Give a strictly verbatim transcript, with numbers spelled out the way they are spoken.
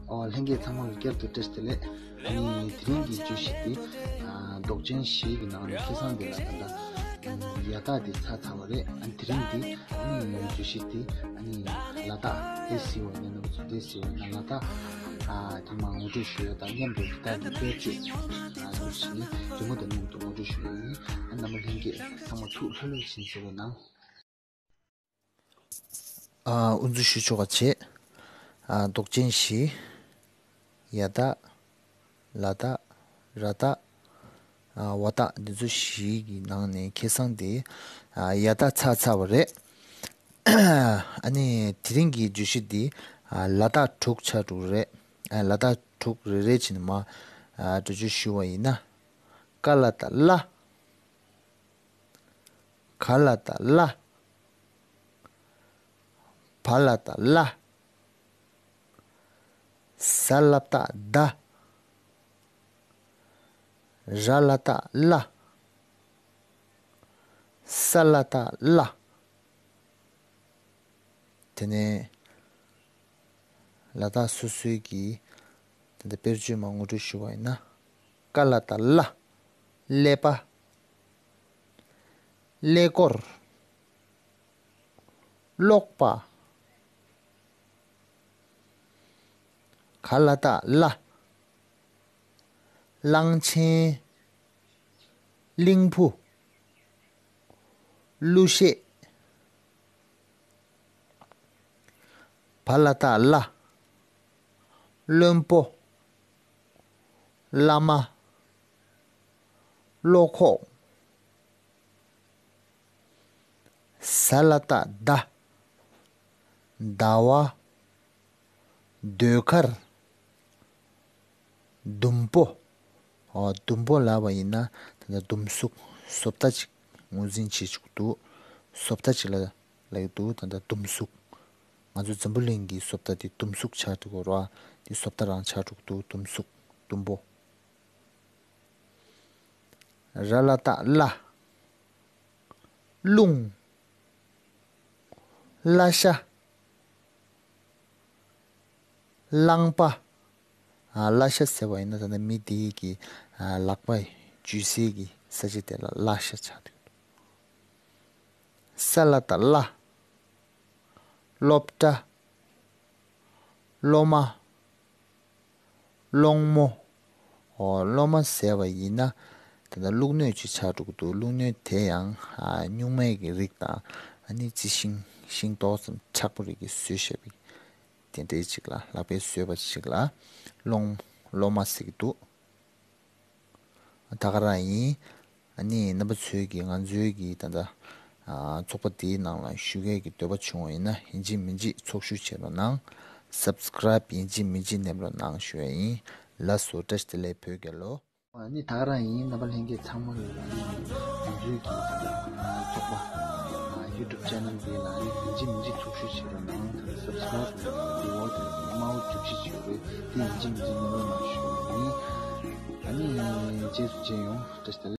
ཨོ། ལྷན་རྒྱས་ཚང་མ་ལ་བསྐྱར་དུ་བཀྲ་ཤིས་བདེ་ལེགས། ཨ་ནི་དེ་རིང་གི་བརྗོད་གཞི་དེ། ཨ། མདོག་ཅན་བཞི་གི་ནང་ནས་ཁ་སང་དེ་ལ་ད་ལྟ་ཡ་བཏགས་དེ་ཚར་ཚར་བ་རེད། ཨ་ནི་དེ་རིང་འདི་ཨ་ནི་བརྗོད་གཞི་དེ་ཨ་ནི་ལ་དྭགས་དེ་ཟེར་བ་ཡིན་ན། ང་ཚོ་དེ་ཟེར་བ་ན་ལ་དྭགས། ཨ། དེ་མ་ངོ་སྤྲོད་ཞུ་ཡ་དང་མཉམ་དུ་ད་འདི་དཔེར་བརྗོད། ཨ། འདི་བྱས་ནས་རི་མོ་དང་མཉམ་དུ་ངོ་སྤྲོད་ཞུ་ཡ་ཡིན། ཨ། རྣམ་པ་ལྷན་རྒྱས་ཚང་མ་ཐུགས་ལྷོད་ལྷོད་བྱས་གཟིགས་རོགས་གནང་། ཨ། དབུ་འཛུགས་ཞུ་ཆོག་པ་བྱེད། ཨ། མདོག་ཅན་བཞི། ཡ་བཏགས། ལ་དྭགས། ར་བཏགས། ཨ། ཝ་བཏགས། འདི་ཚོ་བཞི་གི་ནང་ནས་ཁ་སང་དེ། ཨ། ཡ་བཏགས་ཚར་ཚར་བ་རེད། ཨ་ནི་དེ་རིང་གི་བརྗོད་གཞི་འདི། ཨ། ལ་དྭགས་དྲུག་ཆ་དྲུག་རེད། ཨ། ལ་དྭགས་དྲུག་རེ་རེ་བྱས་ནས་མར། ཨ། འགྲེལ་བརྗོད་ཞུ་བ་ཡིན་ན། ཀ་ལ་བཏགས་ཀླ། ག་ལ་བཏགས་གླ། བ་ལ་བཏགས་བླ། ཟ་ལ་བཏགས་སྡ། ར་ལ་བཏགས་རླ། ས་ལ་བཏགས་སླ། དེ་ནས་ལ་དྭགས་སོ་སོའི་གི་ད་ལྟ་དཔེར་བརྗོད་མར་ངོ་སྤྲོད་ཞུ་བ་ཡིན་ན། ཀ་ལ་བཏགས་ཀླ། ཀླད་པ། ཀླད་ཀོར། ཀློག་པ། ག་ལ་བཏགས་གླ། གླང་ཆེན། གླིང་བུ། གླུ་གཞས། བ་ལ་བཏགས་བླ། བློན་པོ། བླ་མ། བློ་ཁོག། ཟ་ལ་བཏགས་སྡ། ཟླ་བ། ཟློས་གར། ཟླུམ་པོ། ཨོ། ཟླུམ་པོ་ལབ་པ་ཡིན་ན་ད་ལྟ་ཟླུམ་གཟུགས་བཟོ་ལྟ་ཅིག་ངོས་འཛིན་བྱེད་ཆོག་འདུག་བཟོ་ལྟ་ཅིག་ལ་ལབ་ཀྱི་འདུག་ད་ལྟ་ཟླུམ་གཟུགས། ང་ཚོ་འཛམ་བུ་གླིང་གི་བཟོ་ལྟ་དེ་ཟླུམ་གཟུགས་ཆགས་འགྲོ་གི་རེད་བ། དེ་བཟོ་ལྟ་རང་ཆགས་འགྲོ་གི་འདུག་ཟླུམ་གཟུགས། ཟླུམ་པོ། ར་ལ་བཏགས་རླ། རླུང་། བླ་ཤ། རླངས་པ། ཨ། བླ་ཤ་ཟེར་བ་ཡིན་ན་ད་ལྟ་མི་དེའི་གི། ཨ། ལག་པ་འཇུ་སའི་གི་ས་ཆ་དེ་ལ་བླ་ཤ་ཆགས་འདུག་ས་ལ་བཏགས་སླ། སློབ་གྲྭ། སློབ་མ། སློང་མོ། ཨོ། སློབ་མ་ཟེར་བ་ཡིན་ན་ད་ལྟ་བླུག་སྣོད་ཅིག་ཆགས་འགྲོ་གི་འདུག་བླུག་སྣོད་དེ་ཡང་། ཨ། སྨྱུག་མའི་གི་རིགས་དང་། ཨ་ནི་རྩི་ཤིང་། ཤིང་ཏོག་ཙམ་མཁྲེགས་པོ་རིགས་ཀྱིས་བཟོས་བཞག་པའི་དེ་འདྲའི་ཅིག་ལ། ལག་པས་བཟོས་པ་ཅིག་ལ་སློང་། སློབ་མ་ཟེར་གྱི་འདུག་ད་ག་རང་ཡིན། ཨ་ནི་རྣམ་པ་ཚོས་ཀྱིས་ང་ཚོའི་གི་ད་ལྟ། ཨ། ཚོགས་པ་འདིའི་ནང་ལ་ཞུགས་མཁན་གྱི་འདོད་པ་བྱུང་བ་ཡིན་ན། ཡིན་གཅིག་མིན་གཅིག་ཚོགས་ཞུགས་བྱེད་རོགས་གནང་། སབ་སི་ཀ་རའིབ་ཡིན་གཅིག་མིན་གཅིག་མནན་རོགས་གནང་ཞུ་ཡ་ཡིན། ལགས་སོ། བཀྲ་ཤིས་བདེ་ལེགས་བོད་རྒྱལ་ལོ། ཨ་ནི་ད་ག་རང་ཡིན། རྣམ་པ་ལྷན་རྒྱས་ཚང་མ་ལ་ང་ཚོའི་གི་ཚོགས་པ་ཡུ་ཊུབ་ཅེ་ནལ་འདི་ལ་ཡིན་གཅིག་མིན་གཅིག་ཚོགས་ཞུགས་བྱེད་རོགས་གནང་། ད་ལྟ་སབ་སི་ཀ་རའིབ་དང་བི་ཌིའོ་དང་དམར་པོ་བརྗོད་གཞི་བྱེད་དགོས། དེ་ཡིན་གཅིག་མིན་གཅིག་མནན་རོགས་གནང་ཞུ་ཡ་ཡིན། ཨ་ནི་རྗེས་སུ་མཇལ་ཡོང་། བཀྲ་ཤིས་བདེ་ལེགས།